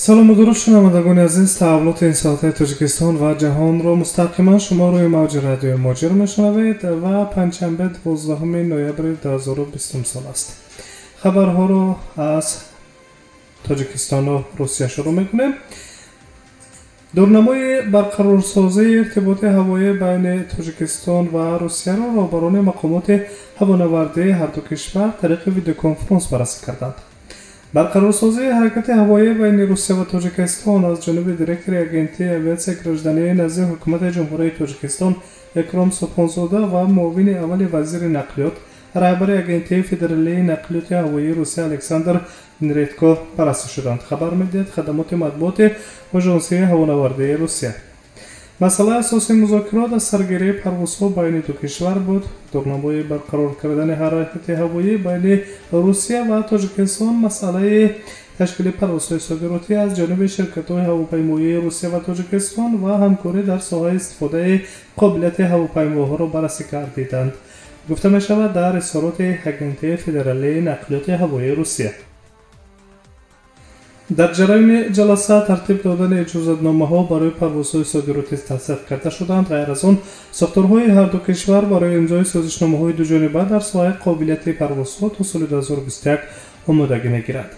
Салому дуруд, шунавандагони азиз. Таҳаввулоти ин соатаи Тоҷикистон ва ҷаҳонро мустақиман шумо рӯи мавҷи радиои Муҳоҷир мешунавед ва панҷшанбе 12 ноябри 2020 сол аст. Хабарҳоро аз Тоҷикистону Русия шурӯъ мекунем. Дурнамои барқарорсозии иртиботи ҳавоӣ байни Тоҷикистон ва Русияро роҳбарони мақомоти ҳавонавардии ҳарду кишвар тариқи видеоконференс баррасӣ карданд. Барқарорсозии ҳаракати ҳавоӣ байни Русия ва Тоҷикистон аз ҷониби директори Агентии авиатсияи граждании назди Ҳукумати Ҷумҳурии Тоҷикистон Икром Субҳонзода ва муовини аввали вазири нақлиёт, раҳбари Агентии федералии нақлиёти ҳавоии Русия Александр Нредко баррасӣ шуданд, хабар медиҳад хадамоти матбуоти Ожонсии ҳавонавардии Русия. Масъалаи асосии музокирот аз саргирии парвозҳо байни ду кишвар буд. Дурнамои барқарор кардани ҳаракати ҳавоӣ байни Русия ва Тоҷикистон, масъалаи ташкили парвозҳои содиротӣ аз ҷониби ширкатҳои ҳавопаймоии Русия ва Тоҷикистон ва ҳамкорӣ дар соҳаи истифодаи қобилияти ҳавопаймоҳоро баррасӣ кардиданд, гуфта мешавад дар изҳороти Агентии федералии нақлиёти ҳавоии Русия. Дар ҷараёни ҷаласа тартиб додани иҷозатномаҳо барои парвозҳои содиротӣ тасдиқ карда шуданд. Ғайр аз он, сохторҳои ҳарду кишвар барои имзои созишномаҳои дуҷониба дар соҳаи қобилияти парвозҳо то соли 2021 омодагӣ мегиранд.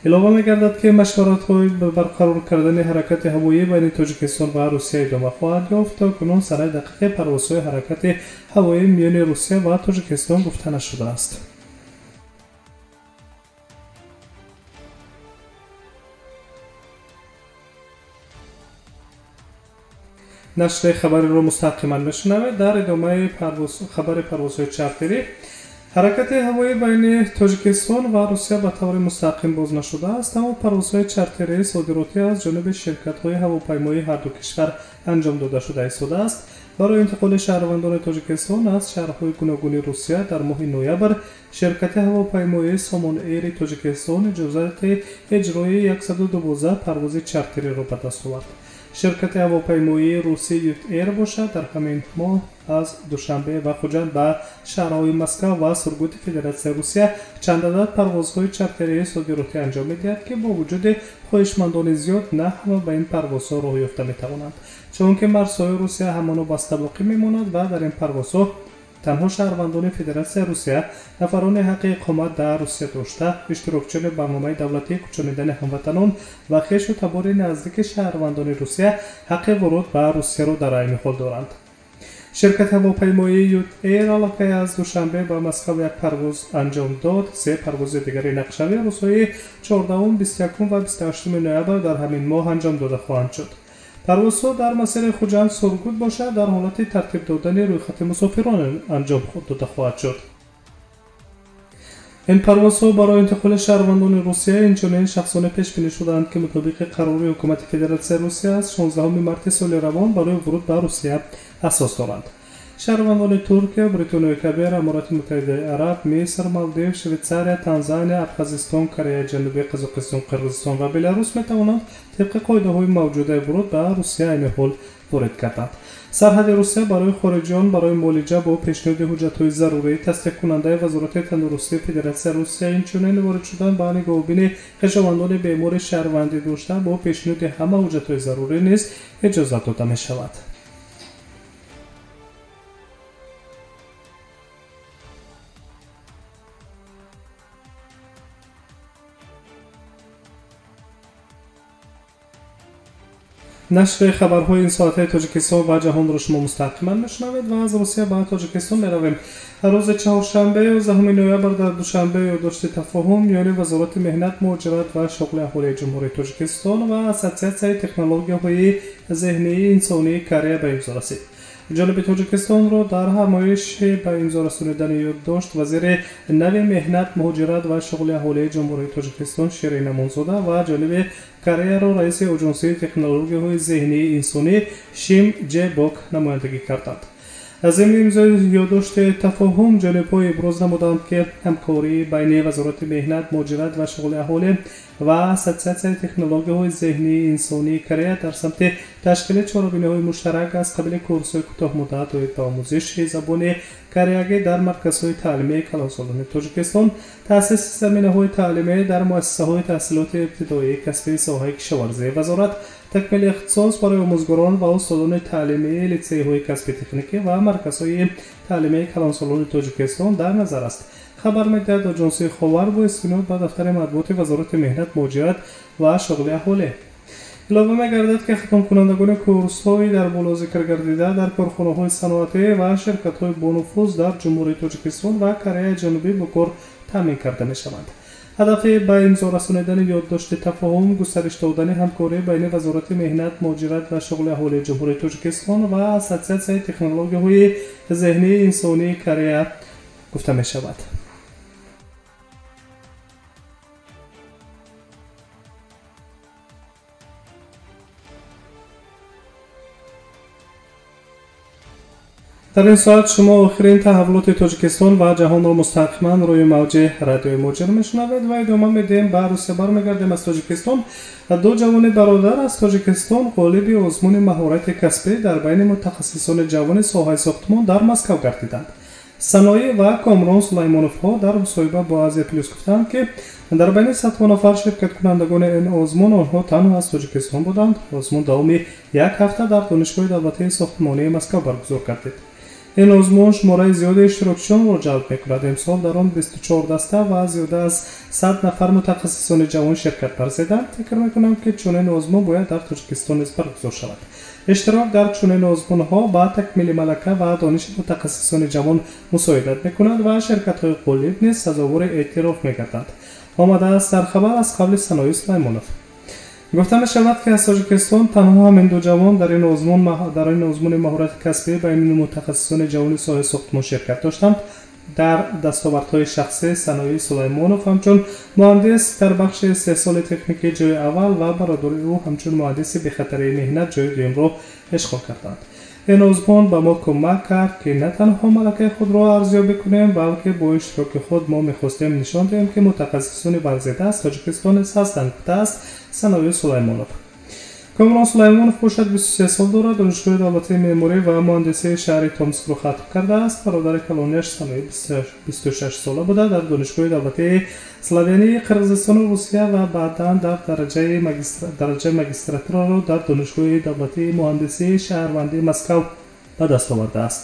Илова мегардад, ки машваратҳои барқарор кардани ҳаракати ҳавоӣ байни Тоҷикистон ва Русия идома хоҳад ёфт. То кунун санаи дақиқи парвозҳои ҳаракати ҳавоӣ миёни Русия ва Тоҷикистон гуфта нашудааст. Нашри хабариро мустақиман мешунавед. Дар идомаи хабари парвозҳои чартерӣ, ҳаракати ҳавоӣ байни Тоҷикистон ва Русия ба таври мустақим боз нашудааст, аммо парвозҳои чартерии содиротӣ аз ҷониби ширкатҳои ҳавопаймоии ҳарду кишвар анҷом дода шуда истодааст. Барои интиқоли шаҳрвандони Тоҷикистон аз шаҳрҳои гуногуни Русия дар моҳи ноябр ширкати ҳавопаймоии Сомон Эйри Тоҷикистон иҷозати иҷрои 112 парвози чартериро ба даст овард. Ширкати ҳавопаймоии русии Ют Эйр бошад, дар ҳамин моҳ аз Душанбе ва Хуҷанд ба шаҳрҳои Москва ва Сургути Федератсияи Русия чанд адад парвозҳои чартерии содиротӣ анҷом медиҳад, ки бо вуҷуди хоҳишмандони зиёд на ҳама ба ин парвозҳо роҳ ёфта метавонанд, чунки марзҳои Русия ҳамоно баста боқӣ мемонад ва дар ин парвозҳо танҳо шаҳрвандони Федератсияи Русия, нафарони ҳаққи иқомат дар Русия дошта, иштирокчиёни барномаи давлатии кӯчонидани ҳамватанон ва хешу табори наздики шаҳрвандони Русия ҳаққи воруд ба Русияро дар айни ҳол доранд. Ширкати ҳавопаймоии Ют Эйр аллакай аз Душанбе ба Москва як парвоз анҷом дод. Се парвози дигари нақшавӣ рӯзҳои 14, 21 ва 28 ноябр дар ҳамин моҳ анҷом дода хоҳанд шуд. Парвозҳо дар масири Хуҷанд Сургут бошад, дар ҳолати тартиб додани рӯйхати мусофирон анҷом дода хоҳад шуд. Ин парвозҳо барои интиқоли шаҳрвандони Русия инчунин шахсоне пешбинӣ шудаанд, ки мутобиқи қарори Ҳукумати Федератсияи Русия аз 16 марти соли равон барои вуруд ба Русия асос доранд. Шаҳрвандони Туркия, Бритониёи Кабир, Аморати Муттаҳидаи Араб, Миср, Малдив, Швейтсария, Танзания, Абхазистон, Кореяи Ҷанубӣ, Қазоқистон, Қирғизистон ва Беларус метавонанд тибқи қоидаҳои мавҷудаи вуруд ба Русия айни ҳол ворид гарданд. Сарҳади Русия барои хориҷиён барои муолиҷа бо пешниҳоди ҳуҷҷатҳои зарурӣ, тасдиқкунандаи Вазорати тандурустии Федератсияи Русия, инчунин ворид шудан ба нигоҳубини хешовандони бемори шаҳрвандӣ дошта бо пешниҳоди ҳама ҳуҷҷатҳои зарурӣ низ иҷозат дода мешавад. Нашри хабарҳои ин соатаи Тоҷикистон ва ҷаҳонро шумо мустақиман мешунавед ва аз Русия ба Тоҷикистон меравем. Рӯзи чаҳоршанбе, 11 ноябр дар Душанбе ёддошти тафоҳум миёни Вазорати меҳнат, муҳоҷират ва шуғли аҳолии Ҷумҳурии Тоҷикистон ва Ассотсиатсияи технологияҳои зеҳнии инсонии Корея ба имзо расид. Ҷониби Тоҷикистонро дар ҳамоиши ба имзо расонидани ёддошт вазири нави меҳнат, муҳоҷират ва шуғли аҳолии Ҷумҳурии Тоҷикистон Ширин Амонзода ва ҷониби Кореяро раиси Оҷонсии технологияҳои зеҳнии инсонӣ Шим Ҷе Бок намояндагӣ карданд. Зимни имзои ёддошти тафоҳум ҷонибҳо иброз намуданд, ки ҳамкорӣ байни Вазорати меҳнат, муҳоҷират ва шуғли аҳолӣ ва Ассотсиатсияи технологияҳои зеҳнии инсонии Корея дар самти ташкили чорабиниҳои муштарак аз қабили курсҳои кӯтоҳмуддат оид ба омӯзиши забони кореягӣ дар марказҳои таълимии калонсолони Тоҷикистон, таъсиси заминаҳои таълимӣ дар муассисаҳои таҳсилоти ибтидоии касбии соҳаи кишоварзии вазорат, такмили ихтисос барои омӯзгорон ва устодони таълимии литсейҳои касби техникӣ ва марказҳои таълимии калонсолони Тоҷикистон дар назар аст. Хабар медиҳад Оҷонсии Ховар бо истинод ба дафтари матбуоти Вазорати меҳнат, муҳоҷират ва шуғли аҳолӣ. Илова мегардад, ки хатмкунандагони курсҳои дар боло зикр гардида дар корхонаҳои саноатӣ ва ширкатҳои бонуфуз дар Ҷумҳурии Тоҷикистон ва Кореяи Ҷанубӣ бо кор таъмин карда мешаванд. Ҳадафи ба имзо расонидани ёддошти тафоҳум густариш додани ҳамкорӣ байни Вазорати меҳнат, муҳоҷират ва шуғли аҳолии Ҷумҳурии Тоҷикистон ва Ассотсиатсияи технологияҳои зеҳнии инсонии Корея гуфта мешавад. Дар ин соат шумо охирин таҳаввулоти Тоҷикистон ва ҷаҳонро мустақиман рӯи мавҷи радиои Муҳоҷир мешунавед ва идома медиҳем. Ба Русия бармегардем аз Тоҷикистон. Ду ҷавони бародар аз Тоҷикистон ғолиби озмуни маҳорати касбӣ дар байни мутахассисони ҷавони соҳаи сохтмон дар Москав гардиданд. Саноӣ ва Комрон Сулаймоновҳо дар мусоҳиба бо Азия Плюс гуфтанд, ки дар байни садҳо нафар ширкаткунандагони ин озмун онҳо танҳо аз Тоҷикистон буданд. Озмун давоми як ҳафта дар Донишгоҳи давлатии сохтмонии Москав баргузор гардид. Ин озмун шумораи зиёди иштирокчиёнро ҷалб мекунад. Имсол дар он 24 даста ва зиёда аз 100 нафар мутахассисони ҷавон ширкат варзиданд. Фикр мекунам, ки чунин озмун бояд дар Тоҷикистон низ баргузор шавад. Иштирок дар чунин озмунҳо ба такмили малака ва дониши мутахассисони ҷавон мусоидат мекунад ва ширкатҳои ғолиб низ сазовори эътироф мегарданд. Омадааст дар хабар аз қавли Саноӣ Сулаймонов. Гуфта мешавад, ки аз Тоҷикистон танҳо ҳамин ду ҷавон дар ин озмуни маҳорати касбӣ байни мутахассисони ҷавони соҳаи сохтмон ширкат доштанд. Дар дастовардҳои шахсӣ Саноӣ Сулаймонов ҳамчун муҳандис дар бахши истеҳсоли техникӣ ҷои аввал ва бародари ӯ ҳамчун муҳандиси бехатарии меҳнат ҷои дуюмро ишғол карданд. Ин озмун ба мо кӯмак кард, ки на танҳо малакаи худро арзёбӣ кунем, балки бо иштироки худ мо мехостем нишон диҳем, ки мутахассисони варзида аз Тоҷикистон низ ҳастанд, гуфтааст Саноӣ Сулаймонов. Комрон Сулаймонов бошад 23 сол дорад, Донишгоҳи давлатии меъморӣ ва муҳандисии шаҳри Томскро хатм кардааст. Бародари калонияш Саноӣ 26 сола буда, дар Донишгоҳи давлатии славянии Қирғизистону Русия ва баъдан дар дараҷаи магистратураро дар Донишгоҳи давлатии муҳандисии шаҳрвандии Москав ба даст овардааст.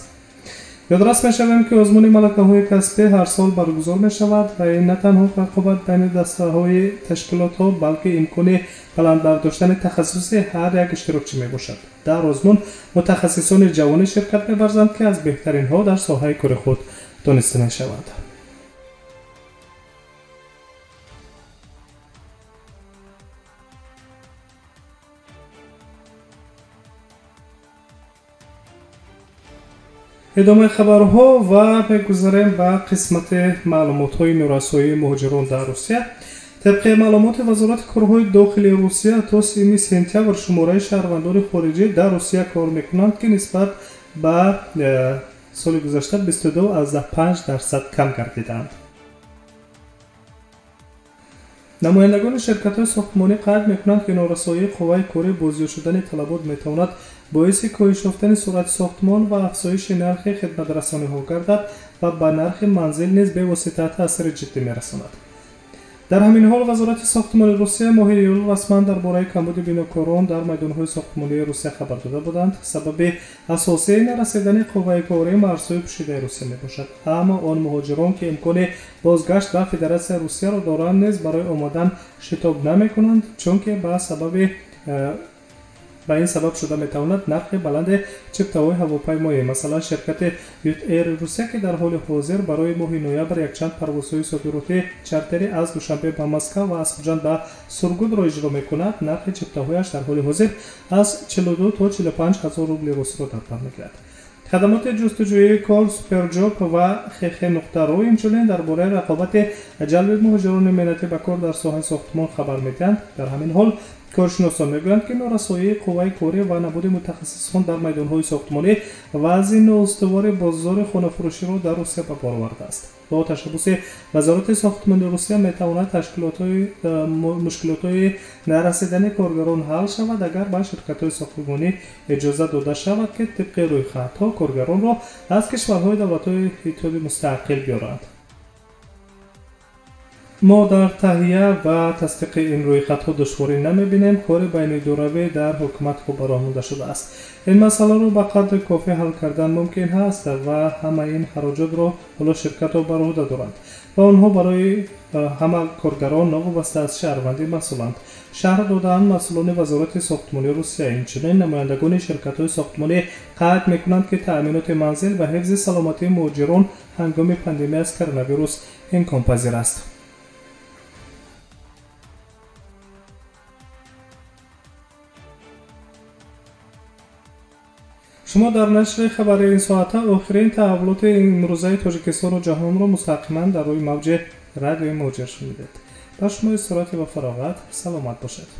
Ёдрас мешавем, ки озмуни малакаҳои касбӣ ҳар сол баргузор мешавад ва ин на танҳо рақобат байни дастаҳои ташкилотҳо, балки имкони баланд бардоштани тахассуси ҳар як иштирокчӣ мебошад. Дар озмун мутахассисони ҷавонӣ ширкат меварзанд, ки аз беҳтаринҳо дар соҳаи кори худ дониста мешаванд. Идомаи хабарҳо ва мегузарем ба қисмати маълумотҳои норасоии муҳоҷирон дар Русия. Тибқи маълумоти Вазорати корҳои дохилии Русия то 3 сентябр шумораи шаҳрвандони хориҷӣ дар Русия кор мекунанд, ки нисбат ба соли гузашта 22,5% кам гардидаанд. Намояндагони ширкатҳои сохтмонӣ қайд мекунанд, ки норасоии қувваи корӣ бо зиёд шудани талабот метавонад боиси коҳиш ёфтани суръати сохтмон ва афзоиши нархи хидматрасониҳо гардад ва ба нархи манзил низ бевосита таъсири ҷиддӣ мерасонад. Дар ҳамин ҳол Вазорати сохтмони Русия моҳи июл расман дар бораи камбуди бинокорон дар майдонҳои сохтмонии Русия хабар дода буданд. Сабаби асосии нарасидани қувваи корӣ марзҳои пӯшидаи Русия мебошад. Аммо он муҳоҷирон, ки имкони бозгашт ба Федератсияи Русияро доранд, низ барои омадан шитоб намекунанд, чунки ба ин сабаб шуда метавонад нархи баланди чиптаҳои ҳавопаймоӣ. Масалан, ширкати Ют-Эйр Русия, ки дар ҳоли ҳозир барои моҳи ноябр якчанд парвозҳои содиротии чартерӣ аз Душанбе ба Москав ва аз Хуҷанд ба Сургутро иҷро мекунад, нархи чиптаҳояш дар ҳоли ҳозир аз 42 то 45 ҳазор рубли русиро дар бар мегирад. Хадамоти ҷустуҷӯии кор Суперҷоб ва ХХ.ру инчунин дар бораи рақобати ҷалби муҳоҷирони меҳнатӣ ба кор дар соҳаи сохтмон хабар медиҳанд. Дар ҳамин ҳол Коршиносон мегӯянд, ки норасоии қувваи корӣ ва набуди мутахассисон дар майдонҳои сохтмонӣ вазъи ноустувори бозори хонафурӯширо дар Русия ба бор овардааст. Бо ташаббуси Вазорати сохтмони Русия метавонад мушкилотҳои нарасидани коргарон ҳал шавад, агар ба ширкатҳои сохтмонӣ иҷоза дода шавад, ки тибқи рӯйхатҳо коргаронро аз кишварҳои давлатҳои иттиҳоди мустақил биёранд. Мо дар таҳия ва тасдиқи ин рӯйхатҳо душворӣ намебинем. Кори байнидоравӣ дар ҳукумат хуб ба роҳ монда шудааст. Ин масъаларо ба қадри кофӣ ҳал кардан мумкин ҳаст ва ҳамаи ин хароҷотро ҳоло ширкатҳо бар уҳда доранд ва онҳо барои ҳама коргарон новобаста аз шаҳрвандӣ масъуланд. Шарҳ додаанд масъулони Вазорати сохтмонии Русия. Инчунин намояндагони ширкатҳои сохтмонӣ қайд мекунанд, ки таъминоти манзил ва ҳифзи саломатии муҳоҷирон ҳангоми пандемия аз коронавирус имконпазир аст. Шумо дар нашри хабари ин соата охирин таҳаввулоти имрӯзаи Тоҷикистону ҷаҳонро мустақиман дар рӯи мавҷи радиои Муҳоҷир шунидед. Ба шумо истироҳати ва фароғат, саломат бошед.